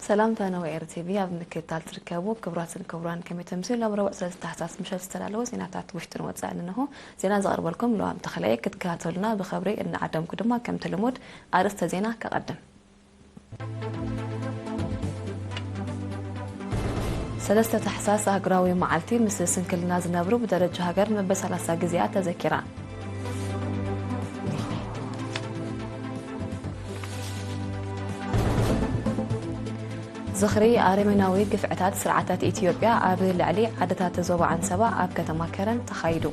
ሰላምታ ነወ ኤር ቲቪ ኣብ ምክትታል ትርከቡ ክቡራትን ክቡራን፣ ከመይ ተምስዩ? ሎም ረቡዕ ሰለስተ ታሕሳስ ምሸት ዝተዳለወ ዜናታት ውሽጥን ወጻእን እንሆ። ዜና ዘቕርበልኩም ለዋም ተኽለየ። ክትከታተሉና ብኽብሪ እናዓደምኩ ድማ ከምቲ ልሙድ ኣርእስተ ዜና ከቐድም። ሰለስተ ታሕሳስ ኣህጉራዊ መዓልቲ ምስ ስንክልና ዝነብሩ ብደረጃ ሃገር መበል ሰላሳ ግዜኣ ተዘኪራ። ዝኽሪ ኣረሜናዊ ግፍዕታት ስርዓታት ኢትዮጵያ ኣብ ልዕሊ ዓድታት ዞባ ዓንሰባ ኣብ ከተማ ከረን ተኻይዱ።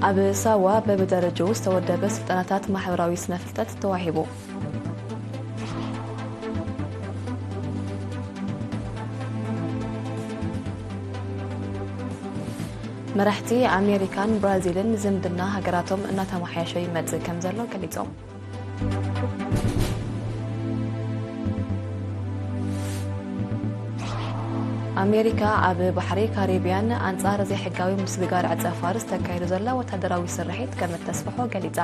ኣብ ሳዋ በብደረጃኡ ዝተወደበ ስልጠናታት ማሕበራዊ ስነ ፍልጠት ተዋሂቡ። መራሕቲ ኣሜሪካን ብራዚልን ዝምድና ሃገራቶም እናተመሓየሸ ይመጽእ ከም ዘሎ ገሊጾም። ኣሜሪካ ኣብ ባሕሪ ካሪብያን ኣንጻር ዘይሕጋዊ ምስግጋር ዕጸ ፋርስ ተካይዱ ዘላ ወታደራዊ ስርሒት ከም እተስፍሖ ገሊጻ።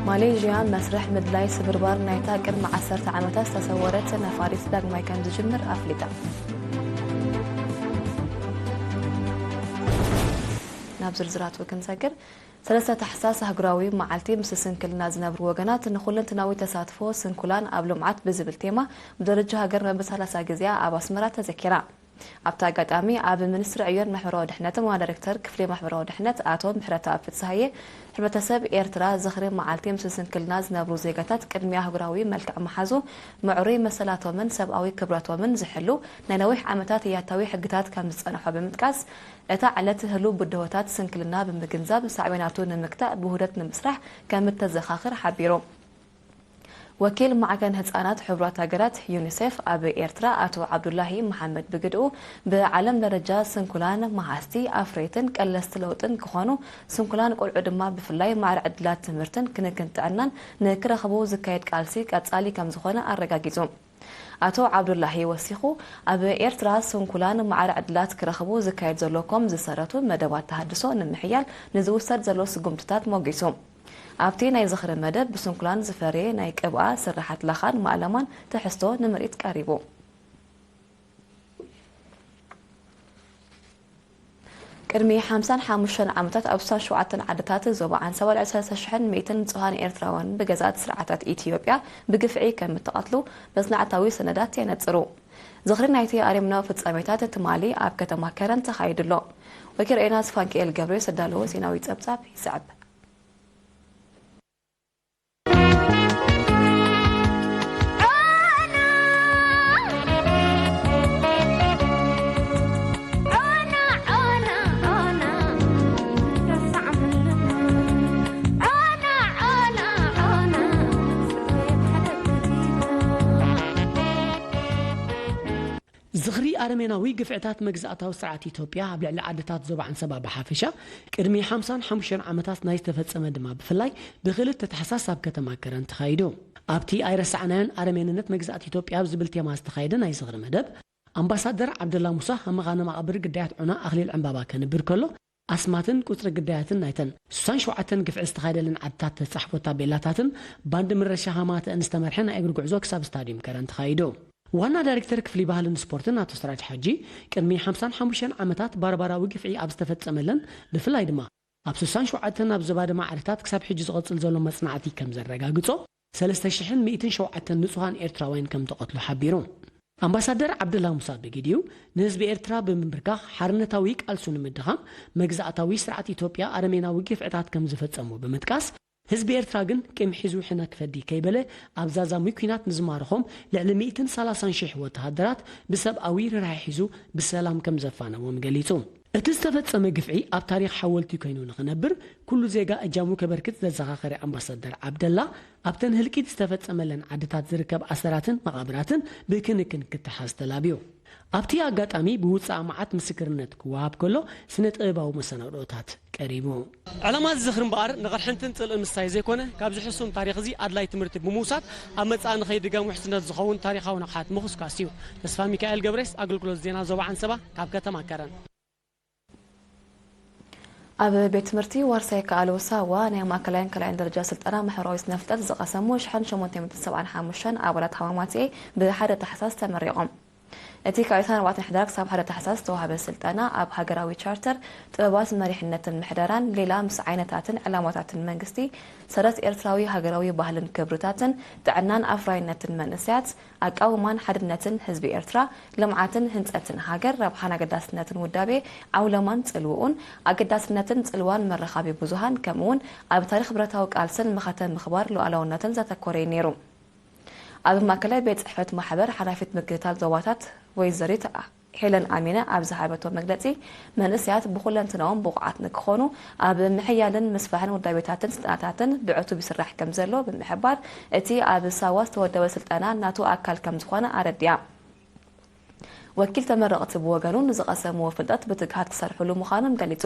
ማሌዥያ መስርሕ ምድላይ ስብርባር ናይታ ቅድሚ ዓሰርተ ዓመታት ዝተሰወረት ነፋሪት ዳግማይ ከም ዝጅምር ኣፍሊጣ። ናብ ዝርዝራቱ ክንሰግር፣ ሰለስተ ታሕሳስ ኣህጉራዊ መዓልቲ ምስ ስንክልና ዝነብሩ ወገናት ንኹለንትናዊ ተሳትፎ ስንኩላን ኣብ ልምዓት ብዝብል ቴማ ብደረጃ ሃገር መበል ሰላሳ ግዜኣ ኣብ ኣስመራ ተዘኪራ። ኣብቲ ኣጋጣሚ ኣብ ሚኒስትሪ ዕዮን ማሕበራዊ ድሕነትን ዋና ዳይሬክተር ክፍሊ ማሕበራዊ ድሕነት ኣቶ ምሕረተኣብ ፍስሃየ፣ ሕብረተሰብ ኤርትራ ዝኽሪ መዓልቲ ምስ ስንክልና ዝነብሩ ዜጋታት ቅድሚ ኣህጉራዊ መልክዕ መሓዙ ምዕሩይ መሰላቶምን ሰብኣዊ ክብረቶምን ዝሕሉ ናይ ነዊሕ ዓመታት ያታዊ ሕግታት ከም ዝጸንሖ ብምጥቃስ፣ እታ ዕለት ህሉው ብድሆታት ስንክልና ብምግንዛብ ሳዕቤናቱ ንምግታእ ብውህደት ንምስራሕ ከም እተዘኻኽር ሓቢሩ። ወኪል ማዕከን ህጻናት ሕቡራት ሃገራት ዩኒሴፍ ኣብ ኤርትራ ኣቶ ዓብዱላሂ መሓመድ ብግድኡ፣ ብዓለም ደረጃ ስንኩላን መሃዝቲ ኣፍረይትን ቀለስቲ ለውጥን ክኾኑ፣ ስንኩላን ቆልዑ ድማ ብፍላይ ማዕረ ዕድላት ትምህርትን ክንክን ጥዕናን ንክረኽቡ ዝካየድ ቃልሲ ቀጻሊ ከም ዝኾነ ኣረጋጊጹ። ኣቶ ዓብዱላሂ ወሲኹ፣ ኣብ ኤርትራ ስንኩላን ማዕረ ዕድላት ክረኽቡ ዝካየድ ዘሎ ኮም ዝሰረቱ መደባት ተሃድሶ ንምሕያል ንዝውሰድ ዘሎ ስጉምትታት ሞጊሱ። ኣብቲ ናይ ዝኽሪ መደብ ብስንኩላን ዝፈረየ ናይ ቅብኣ፣ ስራሓት ላኻን ማእለማን ትሕዝቶ ንምርኢት ቀሪቡ። ቅድሚ ሓምሳን ሓሙሽተን ዓመታት ኣብ ስሳን ሸውዓተን ዓድታት ዞባ ዓንሰባ ልዕሊ ሰለስተ ሽሕን ሚእትን ንጹሃን ኤርትራውያን ብገዛእቲ ስርዓታት ኢትዮጵያ ብግፍዒ ከም እተቐትሉ መጽናዕታዊ ሰነዳት የነጽሩ። ዝኽሪ ናይቲ ኣረሜናዊ ፍጻሜታት ትማሊ ኣብ ከተማ ከረን ተኻይዱ ኣሎ። ወኪል ኤናስ ፋንቅኤል ገብረ ዘዳለዎ ዜናዊ ጸብጻብ ይስዕብ። ዝኽሪ ኣረሜናዊ ግፍዕታት መግዛእታዊ ስርዓት ኢትዮጵያ ኣብ ልዕሊ ዓድታት ዞባ ዓንሰባ ብሓፈሻ፣ ቅድሚ ሓምሳን ሓሙሽተን ዓመታት ናይ ዝተፈጸመ ድማ ብፍላይ ብክልተ ታሕሳስ ኣብ ከተማ ከረን ተኻይዱ። ኣብቲ ኣይረሳዕናዮን ኣረሜንነት መግዛእቲ ኢትዮጵያ ኣብ ዝብል ቴማ ዝተኻየደ ናይ ዝኽሪ መደብ፣ ኣምባሳደር ዓብደላ ሙሳ ኣብ መኻነ መቓብር ግዳያት ዑና ኣኽሊል ዕምባባ ከንብር ከሎ፣ ኣስማትን ቁጽሪ ግዳያትን ናይተን ስሳን ሸውዓተን ግፍዒ ዝተኻየደለን ዓድታት ተጻሕፎ ታቤላታትን ባንድ ምረሻ ሃማተአን ዝተመርሐ ናይ እግሪ ጉዕዞ ክሳብ ስታድዩም ከረን ተኻይዱ። ዋና ዳይሬክተር ክፍሊ ባህልን ስፖርትን ኣቶ ስራጅ ሓጂ፣ ቅድሚ ሓምሳን ሓሙሽተን ዓመታት ባርባራዊ ግፍዒ ኣብ ዝተፈጸመለን ብፍላይ ድማ ኣብ ስሳን ሸውዓተን ኣብ ዞባ ድማ ዓድታት ክሳብ ሕጂ ዝቐጽል ዘሎ መጽናዕቲ ከም ዘረጋግጾ፣ ሰለስተ ሽሕን ሚእትን ሸውዓተን ንጹሃን ኤርትራውያን ከም ተቐትሉ ሓቢሩ። ኣምባሳደር ዓብደላ ሙሳ ብግዲኡ፣ ንህዝቢ ኤርትራ ብምንብርካኽ ሓርነታዊ ቃልሱ ንምድኻም መግዛእታዊ ስርዓት ኢትዮጵያ ኣረሜናዊ ግፍዕታት ከም ዝፈጸሙ ብምጥቃስ፣ ህዝቢ ኤርትራ ግን ቂም ሒዙ ሕነ ክፈዲ ከይበለ ኣብ ዛዛሚ ኲናት ንዝማረኾም ልዕሊ ሚእትን ሰላሳን ሽሕ ወተሃደራት ብሰብኣዊ ርህራሄ ሒዙ ብሰላም ከም ዘፋነዎም ገሊጹ። እቲ ዝተፈጸመ ግፍዒ ኣብ ታሪኽ ሓወልቲ ኮይኑ ንኽነብር ኩሉ ዜጋ እጃሙ ከበርክት ዘዘኻኸረ ኣምባሳደር ዓብደላ፣ ኣብተን ህልቂት ዝተፈጸመለን ዓድታት ዝርከብ ኣሰራትን መቓብራትን ብክንክን ክተሓዝ ተላብዩ። ኣብቲ ኣጋጣሚ ብውጻእ መዓት ምስክርነት ክወሃብ ከሎ ስነ ጥበባዊ መሰናድኦታት ቀሪቡ። ዕላማ እዚ ዝኽሪ እምበኣር ንቕርሕንትን ጽልእን ምስታይ ዘይኮነ፣ ካብዚ ሕሱም ታሪኽ እዚ ኣድላይ ትምህርቲ ብምውሳድ ኣብ መጻኢ ንኸይድገም ውሕስነት ዝኸውን ታሪኻዊ ንቕሓት ምኹስኳስ እዩ። ተስፋ ሚካኤል ገብሬስ፣ ኣገልግሎት ዜና ዞባ ዓንሰባ ካብ ከተማ ከረን። ኣብ ቤት ትምህርቲ ዋርሳይ ከኣልዎ ሳዋ ናይ ማእከላይን ካልኣይን ደረጃ ስልጠና ማሕበራዊ ስነ ፍልጠት ዝቐሰሙ ሽሕን ሸሞንተ ሚእትን ሰብዓን ሓሙሽተን ኣባላት ሃማማትኤ ብሓደ ታሕሳስ ተመሪቖም። እቲ ካብ ዕስራን ኣርባዕተን ሕዳር ክሳብ ሓደ ታሕሳስ ዝተዋህበ ስልጠና ኣብ ሃገራዊ ቻርተር፣ ጥበባት መሪሕነትን ምሕደራን፣ ሌላ ምስ ዓይነታትን ዕላማታትን መንግስቲ፣ ሰረት ኤርትራዊ ሃገራዊ ባህልን ክብርታትን፣ ጥዕናን ኣፍራይነትን መንእሰያት፣ ኣቃውማን ሓድነትን ህዝቢ ኤርትራ፣ ልምዓትን ህንጸትን ሃገር፣ ረብሓን ኣገዳስነትን ውዳቤ ዓውለማን ጽልውኡን፣ ኣገዳስነትን ጽልዋን መራኸቢ ብዙሃን፣ ከምኡ'ውን ኣብ ታሪኽ ብረታዊ ቃልስን መኸተ ምኽባር ሉዓላውነትን ዘተኮረ እዩ ነይሩ። ኣብ ማእከላይ ቤት ጽሕፈት ማሕበር ሓላፊት ምክትታል ዞባታት ወይዘሪት ሄለን ኣሚነ ኣብ ዝሃበቶ መግለጺ፣ መንእሰያት ብኹለንትናኦም ብቑዓት ንክኾኑ ኣብ ምሕያልን ምስፋሕን ውዳቤታትን ስልጠናታትን ብዕቱብ ይስራሕ ከም ዘሎ ብምሕባር፣ እቲ ኣብ ሳዋ ዝተወደበ ስልጠና ናቱ ኣካል ከም ዝኾነ ኣረዲኣ። ወኪል ተመረቕቲ ብወገኑ፣ ንዝቐሰምዎ ፍልጠት ብትግሃት ክሰርሕሉ ምዃኖም ገሊጹ።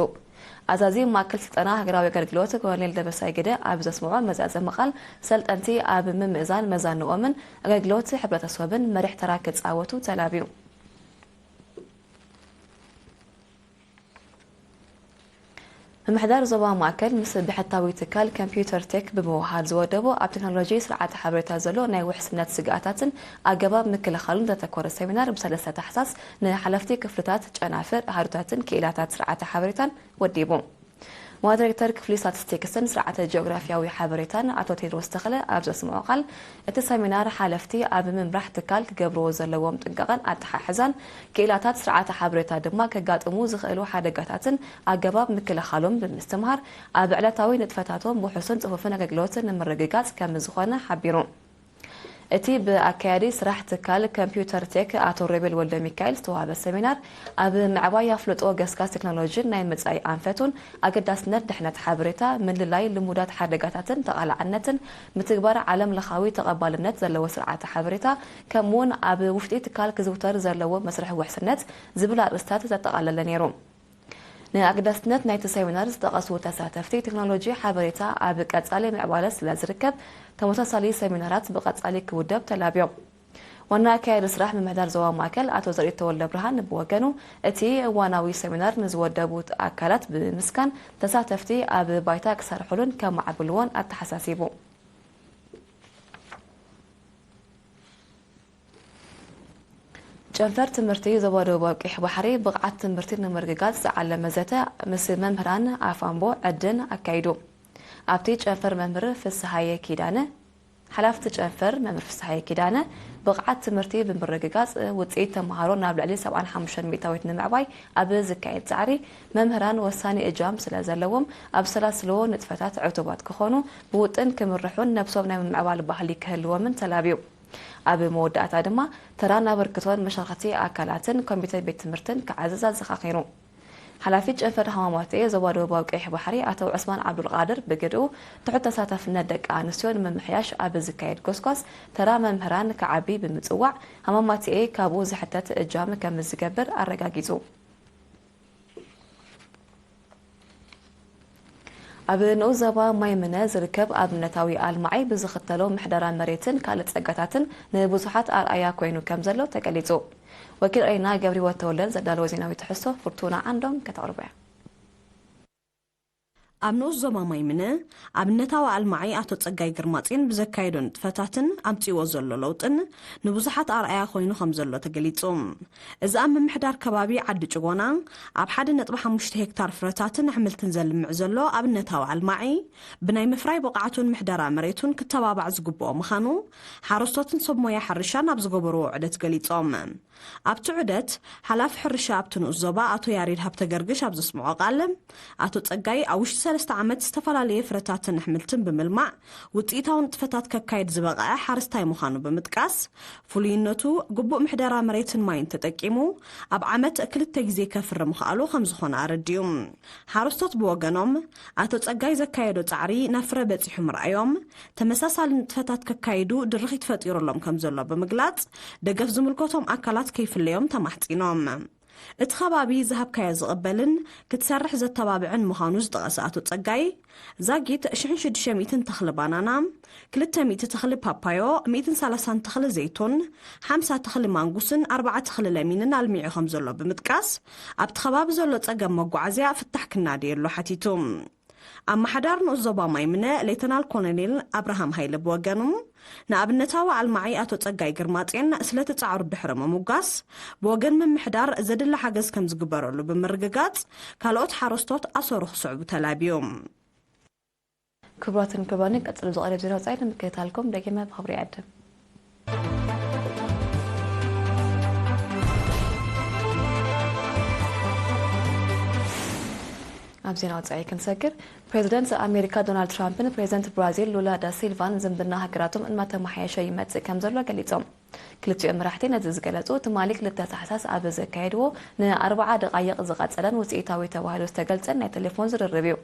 ኣዛዚ ማእከል ስልጠና ሃገራዊ ኣገልግሎት ኮሎኔል ደበሳይ ግደ ኣብ ዘስምዖ መዛዘሚ ቃል፣ ሰልጠንቲ ኣብ ምምእዛን መዛንኦምን ኣገልግሎት ሕብረተሰብን መሪሕ ተራ ክጻወቱ ተላብዩ። ምምሕዳር ዞባ ማእከል ምስ ብሕታዊ ትካል ኮምፒውተር ቴክ ብምውሃድ ዝወደቦ ኣብ ቴክኖሎጂ ስርዓተ ሓበሬታ ዘሎ ናይ ውሕስነት ስግኣታትን ኣገባብ ምክልኻሉን ዘተኮረ ሰሚናር ብሰለስተ ታሕሳስ ንሓለፍቲ ክፍልታት፣ ጨናፍር፣ ኣሃዱታትን ክኢላታት ስርዓተ ሓበሬታን ወዲቡ። ዋና ዳይሬክተር ክፍሊ ስታቲስቲክስን ስርዓተ ጂኦግራፊያዊ ሓበሬታን ኣቶ ቴድሮስ ተኽለ ኣብ ዘስምዖ ቃል፣ እቲ ሰሚናር ሓለፍቲ ኣብ ምምራሕ ትካል ክገብርዎ ዘለዎም ጥንቃቐን ኣተሓሕዛን፣ ክኢላታት ስርዓተ ሓበሬታ ድማ ከጋጥሙ ዝኽእሉ ሓደጋታትን ኣገባብ ምክልኻሎም ብምስትምሃር፣ ኣብ ዕለታዊ ንጥፈታቶም ውሑስን ጽፉፍን ኣገልግሎት ንምርግጋጽ ከም ዝኾነ ሓቢሩ። እቲ ብኣካያዲ ስራሕ ትካል ኮምፒውተር ቴክ ኣቶ ሮቤል ወልደ ሚካኤል ዝተዋህበ ሰሚናር፣ ኣብ ምዕባይ ኣፍልጦ ገስጋስ ቴክኖሎጂን ናይ መጻኢ ኣንፈቱን፣ ኣገዳስነት ድሕነት ሓበሬታ፣ ምልላይ ልሙዳት ሓደጋታትን ተቓላዕነትን፣ ምትግባር ዓለም ለኻዊ ተቐባልነት ዘለዎ ስርዓተ ሓበሬታ፣ ከምኡውን ኣብ ውሽጢ ትካል ክዝውተር ዘለዎ መስርሕ ውሕስነት ዝብል ኣርእስታት ዘጠቓለለ ነይሩ። ንኣገዳስነት ናይቲ ሰሚናር ዝጠቐሱ ተሳተፍቲ፣ ቴክኖሎጂ ሓበሬታ ኣብ ቀጻሊ ምዕባለ ስለ ዝርከብ፣ ተመሳሳሊ ሰሚናራት ብቐጻሊ ክውደብ ተላብዮም። ዋና ኣካያዲ ስራሕ ምምሕዳር ዞባ ማእከል ኣቶ ዘርኢት ተወልደ ብርሃን ብወገኑ፣ እቲ እዋናዊ ሰሚናር ንዝወደቡ ኣካላት ብምምስጋን፣ ተሳተፍቲ ኣብ ባይታ ክሰርሕሉን ከማዕብልዎን ኣተሓሳሲቡ። ጨንፈር ትምህርቲ ዞባ ደቡባዊ ቀይሕ ባሕሪ ብቕዓት ትምህርቲ ንምርግጋጽ ዝዓለመ ዘተ ምስ መምህራን ኣፋምቦ ዕድን ኣካይዱ። ኣብቲ ጨንፈር መምህር ፍስሃየ ኪዳነ፣ ሓላፍቲ ጨንፈር መምህር ፍስሃየ ኪዳነ፣ ብቕዓት ትምህርቲ ብምርግጋጽ ውጽኢት ተምሃሮ ናብ ልዕሊ ሰብዓን ሓሙሽተን ሚእታዊት ንምዕባይ ኣብ ዝካየድ ጻዕሪ መምህራን ወሳኒ እጃም ስለ ዘለዎም ኣብ ሰላስልዎ ንጥፈታት ዕቱባት ክኾኑ ብውጥን ክምርሑን ነብሶም ናይ ምምዕባል ባህሊ ክህልዎምን ተላብዩ። ኣብ መወዳእታ ድማ ተራን ኣበርክቶን መሻርኽቲ ኣካላትን ኮሚቴ ቤት ትምህርትን ክዓዝዝ ኣዘኻኺሩ። ሓላፊ ጨንፈር ሃማማቴ ዞባ ደቡባዊ ቀይሕ ባሕሪ ኣቶ ዑስማን ዓብዱልቃድር ብግድኡ፣ ትሑት ተሳታፍነት ደቂ ኣንስትዮ ንምምሕያሽ ኣብ ዝካየድ ጎስጓስ ተራ መምህራን ክዓቢ ብምጽዋዕ፣ ሃማማቴ ካብኡ ዝሕተት እጃም ከም ዝገብር ኣረጋጊጹ። ኣብ ንኡስ ዞባ ማይ ምነ ዝርከብ ኣብነታዊ ኣልማዒ ብዝኽተሎ ምሕደራ መሬትን ካልእ ጸጋታትን ንብዙሓት ኣርኣያ ኮይኑ ከም ዘሎ ተገሊጹ። ወኪል ሬና ገብሪወት ተወልደን ዘዳለወ ዜናዊ ትሕዝቶ ፍርቱና ዓንዶም ከተቕርቦ እያ። ኣብ ንኡስ ዞባ ማይ ምነ ኣብነታዊ ኣልማዒ ኣቶ ጸጋይ ግርማጼን ብዘካየዶ ንጥፈታትን ኣምጺእዎ ዘሎ ለውጥን ንብዙሓት ኣርኣያ ኮይኑ ከም ዘሎ ተገሊጹ። እዚ ኣብ ምምሕዳር ከባቢ ዓዲ ጭጎና ኣብ ሓደ ነጥቢ ሓሙሽተ ሄክታር ፍረታትን ኣሕምልትን ዘልምዕ ዘሎ ኣብነታዊ ኣልማዒ፣ ብናይ ምፍራይ ብቕዓቱን ምሕደራ መሬቱን ክተባባዕ ዝግብኦ ምዃኑ ሓረስቶትን ሰብ ሞያ ሕርሻን ኣብ ዝገበርዎ ዑደት ገሊጾም። ኣብቲ ዑደት፣ ሓላፊ ሕርሻ ኣብቲ ንኡስ ዞባ ኣቶ ያሬድ ሃብተገርግሽ ኣብ ዘስምዖ ቃል፣ ኣቶ ጸጋይ ኣብ ውሽጢ ሰለስተ ዓመት ዝተፈላለየ ፍረታትን ኣሕምልትን ብምልማዕ ውጽኢታዊ ንጥፈታት ከካይድ ዝበቕዐ ሓረስታይ ምዃኑ ብምጥቃስ፣ ፍሉይነቱ ግቡእ ምሕደራ መሬትን ማይን ተጠቂሙ ኣብ ዓመት ክልተ ግዜ ከፍሪ ምኽኣሉ ከም ዝኾነ ኣረዲኡ። ሓረስቶት ብወገኖም፣ ኣቶ ጸጋይ ዘካየዶ ጻዕሪ ናብ ፍረ በጺሑ ምርኣዮም፣ ተመሳሳሊ ንጥፈታት ከካይዱ ድርኺት ፈጢሩሎም ከም ዘሎ ብምግላጽ፣ ደገፍ ዝምልከቶም ኣካላት ከይፍለዮም ተማሕጺኖም። እቲ ከባቢ ዝሃብካዮ ዝቕበልን ክትሰርሕ ዘተባብዕን ምዃኑ ዝጠቐሰ ኣቶ ጸጋይ፣ ዛጊት ሽሕን ሽዱሽተ ሚእትን ተኽሊ ባናና፣ ክልተ ሚእቲ ተኽሊ ፓፓዮ፣ ሚእትን ሰላሳን ተኽሊ ዘይቱን፣ ሓምሳ ተኽሊ ማንጉስን ኣርባዓ ተኽሊ ለሚንን ኣልሚዑ ከም ዘሎ ብምጥቃስ፣ ኣብቲ ከባቢ ዘሎ ጸገም መጓዓዝያ ፍታሕ ክናደየሉ ሓቲቱ። ኣመሓዳር ንኡስ ዞባ ማይምነ ሌተናል ኮሎኔል ኣብርሃም ሃይለ ብወገኑ፣ ንኣብነታዊ ኣልማዒ ኣቶ ጸጋይ ግርማጼን ስለቲ ጻዕሩ ድሕሪ ምሙጋስ፣ ብወገን ምምሕዳር ዘድሊ ሓገዝ ከም ዝግበረሉ ብምርግጋጽ፣ ካልኦት ሓረስቶት ኣሰሩ ክስዕቡ ተላብዩ። ክቡራትን ክቡራንን፣ ቀጽሉ ዝቐርብ ዜና ወጻኢ ንምክትታልኩም ደጊመ ብኽብሪ ይዕድም። ኣብ ዜና ወጻኢ ክንሰግር፣ ፕሬዚደንት ኣሜሪካ ዶናልድ ትራምፕን ፕሬዚደንት ብራዚል ሉላ ዳ ሲልቫን ዝምድና ሃገራቶም እናተመሓየሸ ይመጽእ ከም ዘሎ ገሊጾም። ክልቲኦም መራሕቲ ነዚ ዝገለጹ ትማሊ ክልተ ታሕሳስ ኣብ ዘካየድዎ ንኣርብዓ ደቓይቕ ዝቐጸለን ውጽኢታዊ ተባሂሉ ዝተገልጸን ናይ ቴሌፎን ዝርርብ እዩ።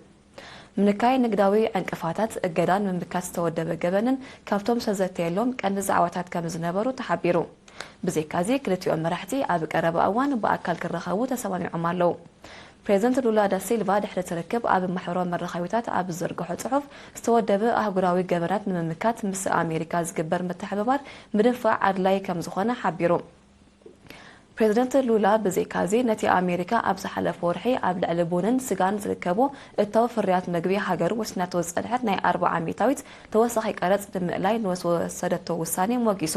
ምንካይ ንግዳዊ ዕንቅፋታት፣ እገዳን ምምካት ዝተወደበ ገበንን ካብቶም ዝተዘተየሎም ቀንዲ ዛዕባታት ከም ዝነበሩ ተሓቢሩ። ብዘይካዚ፣ ክልቲኦም መራሕቲ ኣብ ቀረባ እዋን ብኣካል ክራኸቡ ተሰማሚዖም ኣለዉ። ፕሬዚደንት ሉላ ዳ ሲልቫ ድሕሪ እቲ ርክብ ኣብ ማሕበራዊ መራኸቢታት ኣብ ዝዘርግሖ ጽሑፍ፣ ዝተወደበ ኣህጉራዊ ገበናት ንምምካት ምስ ኣሜሪካ ዝግበር ምትሕብባር ምድንፋዕ ኣድላዪ ከም ዝኾነ ሓቢሩ። ፕሬዚደንት ሉላ ብዘይካዚ፣ ነቲ ኣሜሪካ ኣብ ዝሓለፈ ወርሒ ኣብ ልዕሊ ቡንን ስጋን ዝርከቡ እታው ፍርያት መግቢ ሃገሩ ወሲናቶ ዝጸንሐት ናይ ኣርብዓ ሚእታዊት ተወሳኺ ቀረጽ ንምእላይ ንዝወሰደቶ ውሳኔ ሞጊሱ።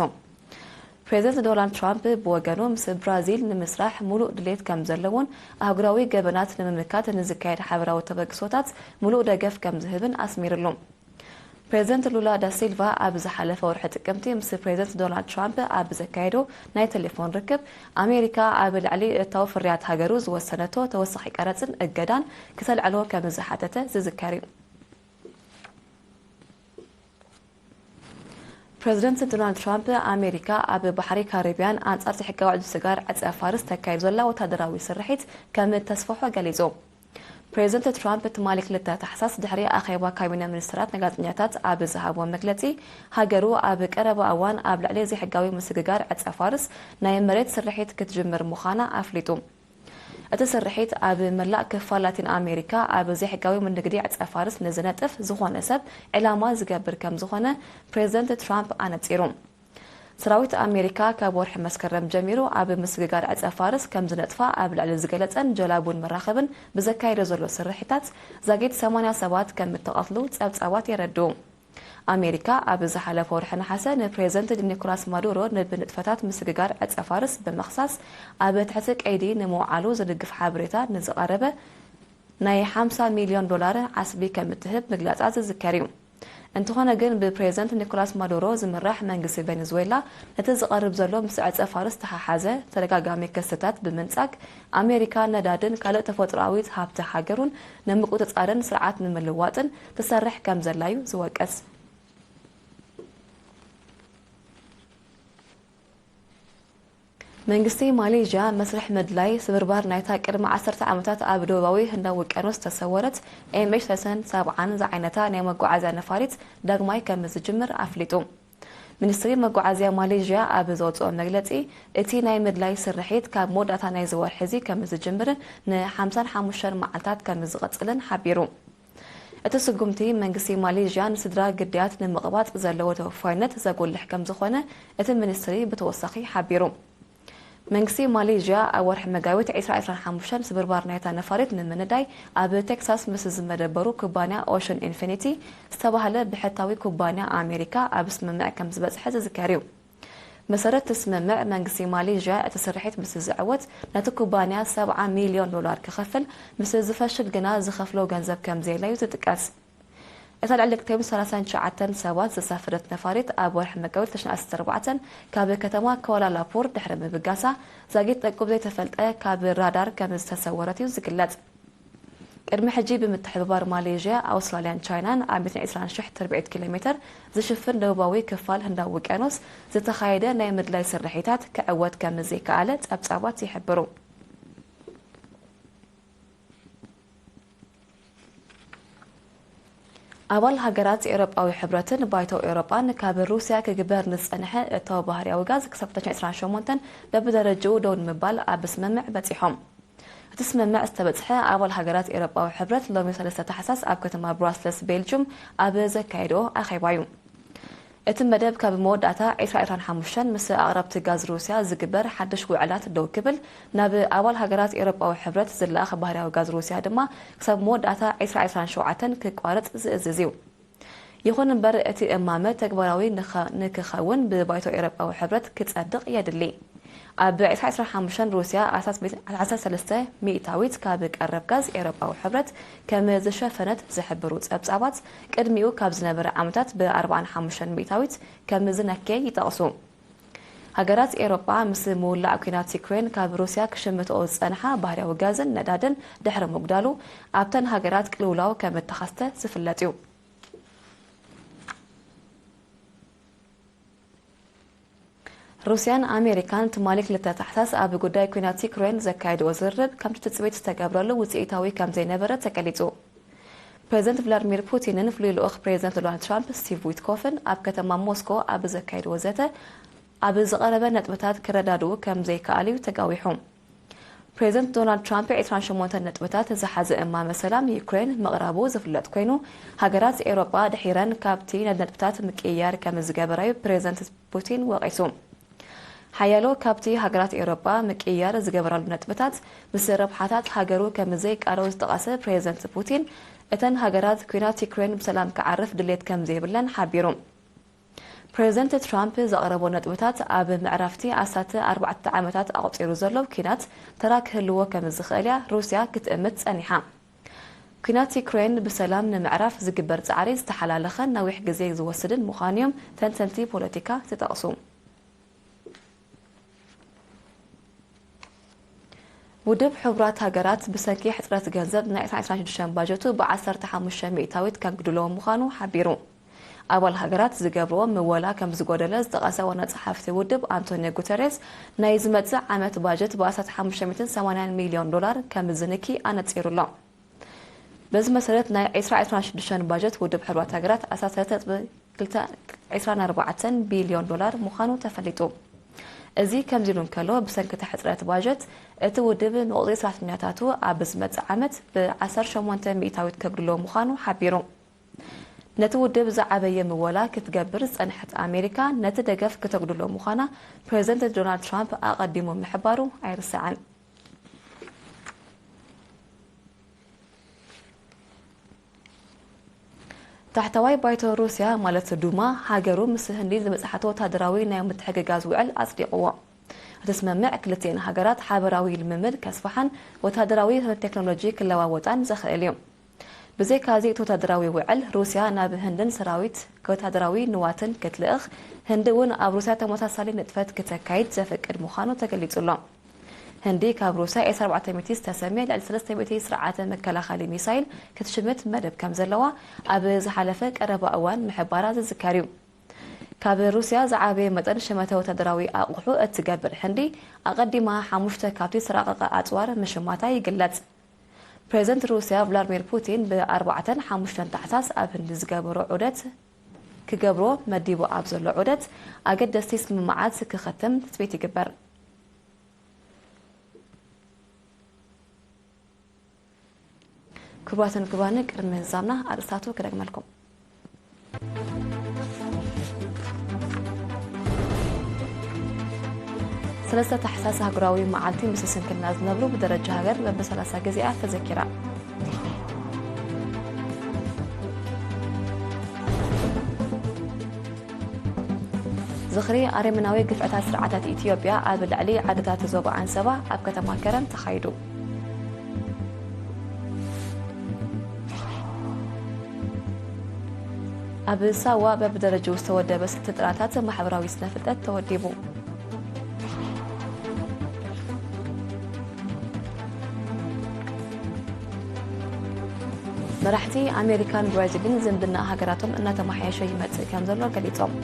ፕሬዚደንት ዶናልድ ትራምፕ ብወገኑ፣ ምስ ብራዚል ንምስራሕ ሙሉእ ድሌት ከም ዘለዎን ኣህጉራዊ ገበናት ንምምካት ንዝካየድ ሓበራዊ ተበግሶታት ሙሉእ ደገፍ ከም ዝህብን ኣስሚርሉ። ፕሬዚደንት ሉላ ዳ ሲልቫ ኣብ ዝሓለፈ ወርሒ ጥቅምቲ ምስ ፕሬዚደንት ዶናልድ ትራምፕ ኣብ ዘካየዶ ናይ ቴሌፎን ርክብ፣ ኣሜሪካ ኣብ ልዕሊ እታው ፍርያት ሃገሩ ዝወሰነቶ ተወሳኺ ቀረጽን እገዳን ክተልዕሎ ከም ዝሓተተ ዝዝከር እዩ። ፕሬዚደንት ዶናልድ ትራምፕ፣ ኣሜሪካ ኣብ ባሕሪ ካሪብያን ኣንጻር ዘይሕጋዊ ዕድል ስጋር ዕጸ ፋርስ ተካይድ ዘላ ወታደራዊ ስርሒት ከም ተስፍሖ ገሊጹ። ፕሬዚደንት ትራምፕ ትማሊ ክልተ ታሕሳስ ድሕሪ ኣኼባ ካቢነ ሚኒስትራት ንጋዜጠኛታት ኣብ ዝሃቦ መግለጺ፣ ሃገሩ ኣብ ቀረባ እዋን ኣብ ልዕሊ ዘይሕጋዊ ምስግጋር ዕጸ ፋርስ ናይ መሬት ስርሒት ክትጅምር ምዃና ኣፍሊጡ። እቲ ስርሒት ኣብ መላእ ክፋል ላቲን ኣሜሪካ ኣብ ዘይሕጋዊ ንግዲ ዕጸ ፋርስ ንዝነጥፍ ዝኾነ ሰብ ዕላማ ዝገብር ከም ዝኾነ ፕሬዚደንት ትራምፕ ኣነጺሩ። ሰራዊት ኣሜሪካ ካብ ወርሒ መስከረም ጀሚሩ ኣብ ምስግጋር ዕጸ ፋርስ ከም ዝነጥፋ ኣብ ልዕሊ ዝገለጸን ጀላቡን መራኸብን ብዘካየዶ ዘሎ ስርሒታት ዛጊት ሰማንያ ሰባት ከም እተቐትሉ ጸብጻባት የረድኡ። ኣሜሪካ ኣብ ዝሓለፈ ወርሒ ነሓሰ ንፕሬዚደንት ኒኮላስ ማዱሮ ንብንጥፈታት ምስግጋር ዕጸ ፋርስ ብምኽሳስ ኣብ ትሕቲ ቀይዲ ንምውዓሉ ዝድግፍ ሓበሬታ ንዝቐረበ ናይ ሓምሳ ሚልዮን ዶላር ዓስቢ ከም እትህብ ምግላጻ ዝዝከር እዩ። እንተኾነ ግን፣ ብፕሬዚደንት ኒኮላስ ማዱሮ ዝምራሕ መንግስቲ ቬኔዙዌላ ነቲ ዝቐርብ ዘሎ ምስ ዕጸ ፋርስ ዝተሓሓዘ ተደጋጋሚ ክስታት ብምንጻግ፣ ኣሜሪካ ነዳድን ካልእ ተፈጥሮኣዊ ሃብቲ ሃገሩን ንምቁጽጻርን ስርዓት ንምልዋጥን ትሰርሕ ከም ዘላ እዩ ዝወቅስ። መንግስቲ ማሌዥያ መስርሕ ምድላይ ስብርባር ናይታ ቅድሚ ዓሰርተ ዓመታት ኣብ ደቡባዊ ህንዳዊ ውቅያኖስ ዝተሰወረት ኤምኤች ሰላሳን ሰብዓን ዝዓይነታ ናይ መጓዓዝያ ነፋሪት ዳግማይ ከም ዝጅምር ኣፍሊጡ። ሚኒስትሪ መጓዓዝያ ማሌዥያ ኣብ ዘውፅኦ መግለፂ፣ እቲ ናይ ምድላይ ስርሒት ካብ መወዳእታ ናይዚ ወርሒ እዚ ከም ዝጅምርን ንሓምሳን ሓሙሽተን መዓልታት ከም ዝቕፅልን ሓቢሩ። እቲ ስጉምቲ መንግስቲ ማሌዥያ ንስድራ ግዳያት ንምቕባጽ ዘለዎ ተወፋይነት ዘጉልሕ ከም ዝኾነ እቲ ሚኒስትሪ ብተወሳኺ ሓቢሩ። መንግስቲ ማሌዥያ ኣብ ወርሒ መጋቢት ዕስራ ዕስራን ሓሙሽተን ስብርባር ናይታ ነፋሪት ንምንዳይ ኣብ ቴክሳስ ምስ ዝመደበሩ ኩባንያ ኦሽን ኢንፊኒቲ ዝተባህለ ብሕታዊ ኩባንያ ኣሜሪካ ኣብ ስምምዕ ከም ዝበጽሐ ዝዝከር እዩ። መሰረት እቲ ስምምዕ፣ መንግስቲ ማሌዥያ እቲ ስርሒት ምስ ዝዕወት ነቲ ኩባንያ ሰብዓ ሚልዮን ዶላር ክኸፍል፣ ምስ ዝፈሽል ግና ዝኸፍሎ ገንዘብ ከም ዘየለ እዩ ዝጥቀስ። እታ ልዕሊ ክልተ ሚእትን ሰላሳን ትሽዓተን ሰባት ዘሳፈረት ነፋሪት ኣብ ወርሒ መጋቢት ክልተ ሺሕን ዓሰርተ ኣርባዕተን ካብ ከተማ ኳላላምፑር ድሕሪ ምብጋሳ፣ ዛጊት ጠንቁ ብዘይተፈልጠ ካብ ራዳር ከም ዝተሰወረት እዩ ዝግለጽ። ቅድሚ ሕጂ ብምትሕብባር ማሌዥያ፣ ኣውስትራልያን ቻይናን ኣብ ሚእትን ዕስራን ሽሕ ትርብዒት ኪሎ ሜተር ዝሽፍን ደቡባዊ ክፋል ህንዳዊ ውቅያኖስ ዝተኻየደ ናይ ምድላይ ስርሒታት ክዕወት ከም ዘይከኣለ ጸብጻባት ይሕብሩ። ኣባል ሃገራት ኤውሮጳዊ ሕብረትን ባይቶ ኤውሮጳን ካብ ሩስያ ክግበር ንዝጸንሐ እታው ባህርያዊ ጋዝ ክሳብ ዕስራን ሸሞንተን በብደረጅኡ ደው ንምባል ኣብ ስምምዕ በጺሖም። እቲ ስምምዕ ዝተበጽሐ ኣባል ሃገራት ኤውሮጳዊ ሕብረት ሎሚ ሰለስተ ታሕሳስ ኣብ ከተማ ብራስለስ ቤልጁም ኣብ ዘካየድኦ ኣኼባ እዩ። እቲ መደብ ካብ መወዳእታ ዕስራ ዕስራን ሓሙሽተን ምስ ኣቕረብቲ ጋዝ ሩስያ ዝግበር ሓድሽ ውዕላት ደው ክብል፣ ናብ ኣባል ሃገራት ኤውሮጳዊ ሕብረት ዝለኣኽ ባህርያዊ ጋዝ ሩስያ ድማ ክሳብ መወዳእታ ዕስራ ዕስራን ሸውዓተን ክቋረጽ ዝእዝዝ እዩ። ይኹን እምበር እቲ እማመ ተግባራዊ ንኸ-፣ ንክኸውን ብባይቶ ኤውሮጳዊ ሕብረት ክጸድቕ የድሊ። ኣብ ዕስራ ዕስራን ሓሙሽተን ሩስያ ኣስታት ዓሰርተ ሰለስተ ሚእታዊት ካብ ቀረብ ጋዝ ኤውሮጳዊ ሕብረት ከም ዝሸፈነት ዝሕብሩ ጸብጻባት፣ ቅድሚኡ ካብ ዝነበረ ዓመታት ብኣርባዓን ሓሙሽተን ሚእታዊት ከም ዝነከየ ይጠቕሱ። ሃገራት ኤውሮጳ ምስ ምውላዕ ኲናት ዩክሬን ካብ ሩስያ ክሽምትኦ ዝጸንሓ ባህርያዊ ጋዝን ነዳድን ድሕሪ ምጉዳሉ፣ ኣብተን ሃገራት ቅልውላው ከም እተኸስተ ዝፍለጥ እዩ። ሩስያን ኣሜሪካን ትማሊ ክልተ ታሕሳስ ኣብ ጉዳይ ኲናት ዩክሬን ዘካየድዎ ዝርርብ ከምቲ ትጽቢት ዝተገብረሉ ውጽኢታዊ ከም ዘይነበረ ተገሊጹ። ፕሬዚደንት ቭላድሚር ፑቲንን ፍሉይ ልኡኽ ፕሬዚደንት ዶናልድ ትራምፕ ስቲቭ ዊትኮፍን ኣብ ከተማ ሞስኮ ኣብ ዘካየድዎ ዘተ፣ ኣብ ዝቐረበ ነጥብታት ክረዳድኡ ከም ዘይከኣል እዩ ተጋዊሑ። ፕሬዚደንት ዶናልድ ትራምፕ ዕስራን ሸሞንተን ነጥብታት ዝሓዘ እማመ ሰላም ዩክሬን ምቕራቡ ዝፍለጥ ኮይኑ፣ ሃገራት ኤውሮጳ ድሒረን ካብቲ ነጥብታት ምቅይያር ከም ዝገበራዩ ፕሬዚደንት ፑቲን ወቒሱ። ሓያሎ ካብቲ ሃገራት ኤውሮጳ ምቅይያር ዝገበራሉ ነጥብታት ምስ ረብሓታት ሃገሩ ከም ዘይቃረው ዝጠቐሰ ፕሬዚደንት ፑቲን፣ እተን ሃገራት ኲናት ዩክሬን ብሰላም ክዓርፍ ድሌት ከም ዘይብለን ሓቢሩ። ፕሬዚደንት ትራምፕ ዘቕረቦ ነጥብታት ኣብ ምዕራፍቲ ኣስታት ኣርባዕተ ዓመታት ኣቑጺሩ ዘሎ ኲናት ተራ ክህልዎ ከም ዝኽእል እያ ሩስያ ክትእምት ጸኒሓ። ኲናት ዩክሬን ብሰላም ንምዕራፍ ዝግበር ጻዕሪ ዝተሓላለኸን ነዊሕ ግዜ ዝወስድን ምዃኑ እዮም ተንተንቲ ፖለቲካ ዝጠቕሱ። ውድብ ሕቡራት ሃገራት ብሰንኪ ሕጽረት ገንዘብ ናይ ዕስራን ዕስራን ሽዱሽተን ባጀቱ ብዓሰርተ ሓሙሽተ ሚእታዊት ከግድሎ ምዃኑ ሓቢሩ። ኣባል ሃገራት ዝገብርዎ ምወላ ከም ዝጎደለ ዝጠቐሰ ዋና ጸሓፍቲ ውድብ ኣንቶኒዮ ጉተሬስ፣ ናይ ዝመጽእ ዓመት ባጀት ብኣስታት ሓሙሽተ ሚእትን ሰማንያን ሚልዮን ዶላር ከም ዝንኪ ኣነጺሩ ኣሎ። በዚ መሰረት ናይ ዕስራ ዕስራን ሽዱሽተን ባጀት ውድብ ሕቡራት ሃገራት ኣስታት ሰለስተ ነጥቢ ክልተ ዕስራን ኣርባዕተን ቢልዮን ዶላር ምዃኑ ተፈሊጡ። እዚ ከምዚ ኢሉ እንከሎ፣ ብሰንኪ እቲ ሕጽረት ባጀት፣ እቲ ውድብ ንቑጽሪ ሰራሕተኛታቱ ኣብ ዝመጽእ ዓመት ብዓሰርተ ሸሞንተ ሚእታዊት ከጉድሎ ምዃኑ ሓቢሩ። ነቲ ውድብ ዝዓበየ ምወላ ክትገብር ዝጸንሐት ኣሜሪካ፣ ነቲ ደገፍ ክተጉድሎ ምዃና ፕሬዚደንት ዶናልድ ትራምፕ ኣቐዲሙ ምሕባሩ ኣይርሳዕን። ታሕተዋይ ባይቶ ሩስያ ማለት ዱማ፣ ሃገሩ ምስ ህንዲ ዝመጽሓቶ ወታደራዊ ናይ ምትሕግጋዝ ውዕል ኣጽዲቕዎ። እቲ ስምምዕ ክልቲኤን ሃገራት ሓበራዊ ልምምድ ከስፍሓን ወታደራዊ ቴክኖሎጂ ክለዋወጣን ዘኽእል እዩ። ብዘይካዚ እቲ ወታደራዊ ውዕል፣ ሩስያ ናብ ህንድን ሰራዊት ወታደራዊ ንዋትን ክትልእኽ፣ ህንዲ እውን ኣብ ሩስያ ተመሳሳሊ ንጥፈት ክተካይድ ዘፍቅድ ምዃኑ ተገሊጹ ኣሎ። ህንዲ ካብ ሩስያ ኤስ ኣርባዕተ ሚእቲ ዝተሰምየ ልዕሊ ሰለስተ ሚእቲ ስርዓተ መከላኸሊ ሚሳይል ክትሽምት መደብ ከም ዘለዋ ኣብ ዝሓለፈ ቀረባ እዋን ምሕባራ ዝዝከር እዩ። ካብ ሩስያ ዝዓበየ መጠን ሽመተ ወታደራዊ ኣቑሑ እትገብር ህንዲ፣ ኣቐዲማ ሓሙሽተ ካብቲ ዝተራቐቐ ኣጽዋር ምሽማታ ይግለጽ። ፕሬዚደንት ሩስያ ቭላድሚር ፑቲን ብኣርባዕተን ሓሙሽተን ታሕሳስ ኣብ ህንዲ ዝገበሮ ዑደት ክገብሮ መዲቡ ኣብ ዘሎ ዑደት፣ ኣገደስቲ ስምምዓት ክኸትም ትጽቢት ይግበር። ክቡራትን ክቡራንን፣ ቅድሚ ምዛምና ኣርእስታቱ ክደግመልኩም። ሰለስተ ታሕሳስ ኣህጉራዊ መዓልቲ ምስ ስንክልና ዝነብሩ ብደረጃ ሃገር በብሰላሳ ግዜኣ ተዘኪራ። ዝኽሪ ኣረመናዊ ግፍዕታት ስርዓታት ኢትዮጵያ ኣብ ልዕሊ ዓድታት ዞባ ዓንሰባ ኣብ ከተማ ከረን ተኻይዱ። ኣብ ሳዋ በብደረጃኡ ዝተወደበ ስልቲ ጥራታት ማሕበራዊ ስነ ፍልጠት ተወዲቡ። መራሕቲ ኣሜሪካን ብራዚልን ዝምድና ሃገራቶም እናተመሓየሸ ይመጽእ ከም ዘሎ ገሊጾም።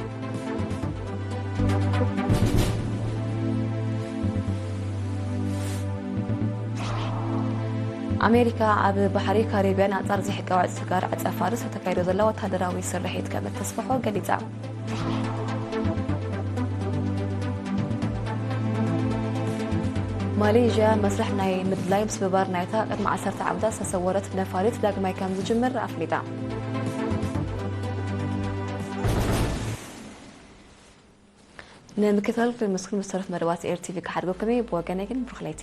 ኣሜሪካ ኣብ ባሕሪ ካሪብያን ኣንጻር ዘይሕጋዊ ስጋር ዕጸ ፋርስ ተካይዶ ዘላ ወታደራዊ ስርሒት ከም እተስፍሖ ገሊጻ። ማሌዥያ መስርሕ ናይ ምድላይ ምስብባር ናይታ ቅድሚ ዓሰርተ ዓመታት ዝተሰወረት ነፋሪት ዳግማይ ከም ዝጅምር ኣፍሊጣ። ንምክትታል ክምስኩን ምስ ተረፍ መደባት ኤር ቲቪ ክሓድጎ ከመይ ብወገነይ ግን ብሩኽ ለይቲ።